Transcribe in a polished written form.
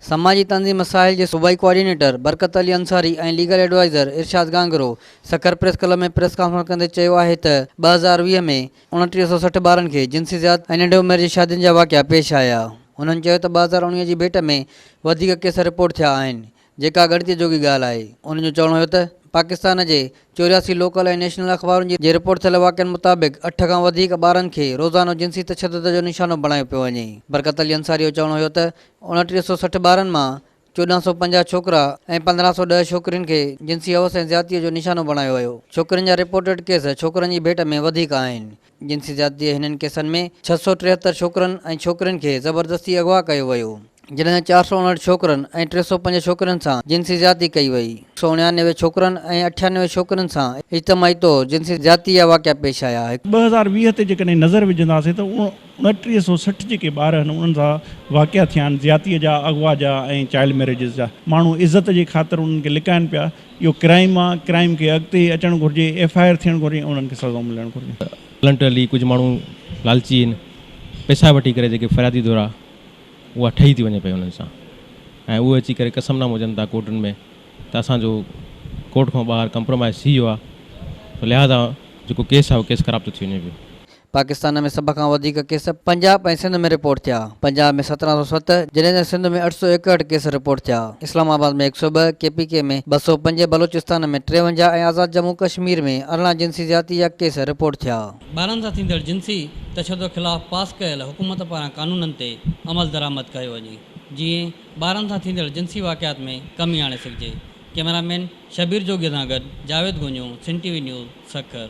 سماجي تنظيم ساحل جي صوبائي coordinator Barkat Ali Ansari ۽ legal adviser Irshad Gangro Sukkur press club ۾ press conference ڪندي چيو آهي ته 2020 ۾ 2960 ٻارن کي جنسي زيادتي ۽ ننڍي عمر جي شادين جا واقعا پيش آيا. هنن چيو ته 2019 جي ڀيٽ ۾ وڌيڪ ڪيس رپورٽ ٿيا آهن جيڪا ڳڻتي جوڳي ڳالهه آهي. انهن جو چوڻ هيو ته پاڪستان جي 84 لوڪل ۽ نيشنل اخبارن جي رپورٽ ٿيل واقعن مطابق اٺ کان وڌيڪ ٻارن کي روزانو جنسي تشدد جو نشانو بڻايو پيو وڃي. برڪت علي انصاري جو چوڻ هيو ته 2960 ٻارن مان 1450 ڇوڪرا ۽ 1510 ڇوڪرين کي جنسي حوس ۽ زيادتي جو نشانو بڻايو ويو. ڇوڪرين جا رپورٽيڊ ڪيس ڇوڪرن جي ڀيٽ ۾ وڌيڪ آهن. جنسي زيادتي جي هنن ڪيسن ۾ 673 ڇوڪرن ۽ ڇوڪرين کي زبردستي اغوا ڪيو ويو، جڏهن ته 459 ڇوڪرن ۽ 305 ڇوڪرين سان جنسي زيادتي ڪئي وئي. 199 ڇوڪرن ۽ 98 ڇوڪرين سان اجتماعي طور جنسي زيادتي جا واقعا پيش آيا. 2020 تي جيڪڏهن نظر وجهنداسين ته 2960 جيڪي ٻار آهن انهن سان واقعا ٿيا آهن زيادتي جا، اغوا جا ۽ چائلڊ ميريجز جا. ماڻهو عزت جي خاطر انهن کي لڪائن پيا. اهو ڪرائيم آ، ڪرائيم کي اڳتي اچڻ گهرجي، ايف I R ٿيڻ گهرجي ۽ انهن کي سزائون ملڻ گهرجن. والنٽرلي ڪجهه ماڻهو لالچي آهن پئسا وٺي ڪري جيڪي فريادي ڌر آ اها ٺهي ٿي وڃي پئي انهن سان ۽ اهي اچي ڪري قسم نامو ڏين ٿا ڪورٽن ۾ ته اسان جو ڪورٽ کان ٻاهر ڪمپرومائز ٿي ويو آ سو لهٰذا جيڪو ڪيس آ اهو ڪيس خراب ٿو ٿي وڃي پيو. پاڪستان ۾ سڀ کان وڌيڪ ڪيس پنجاب ۽ سنڌ ۾ رپورٽ ٿيا، پنجاب ۾ 1707 جڏهن ته سنڌ ۾ 861 ڪيس رپورٽ ٿيا، اسلام آباد ۾ 102، ڪي پي ڪي ۾ 205، بلوچستان ۾ 53 ۽ آزاد ڄمون ڪشمير ۾ 18 جنسي زيادتي جا ڪيس رپورٽ ٿيا. ٻارن سان ٿيندڙ جنسي تشدد خلاف پاس ڪيل حڪومت پاران قانونن تي عملدرآمد ڪيو وڃي جيئن ٻارن سان ٿيندڙ جنسي واقعات ۾ ڪمي آڻي سگهجي. ڪئميرا مين شبير جوڳي سان گڏ Javed Gonjo, Sindh T V news, Sukkur.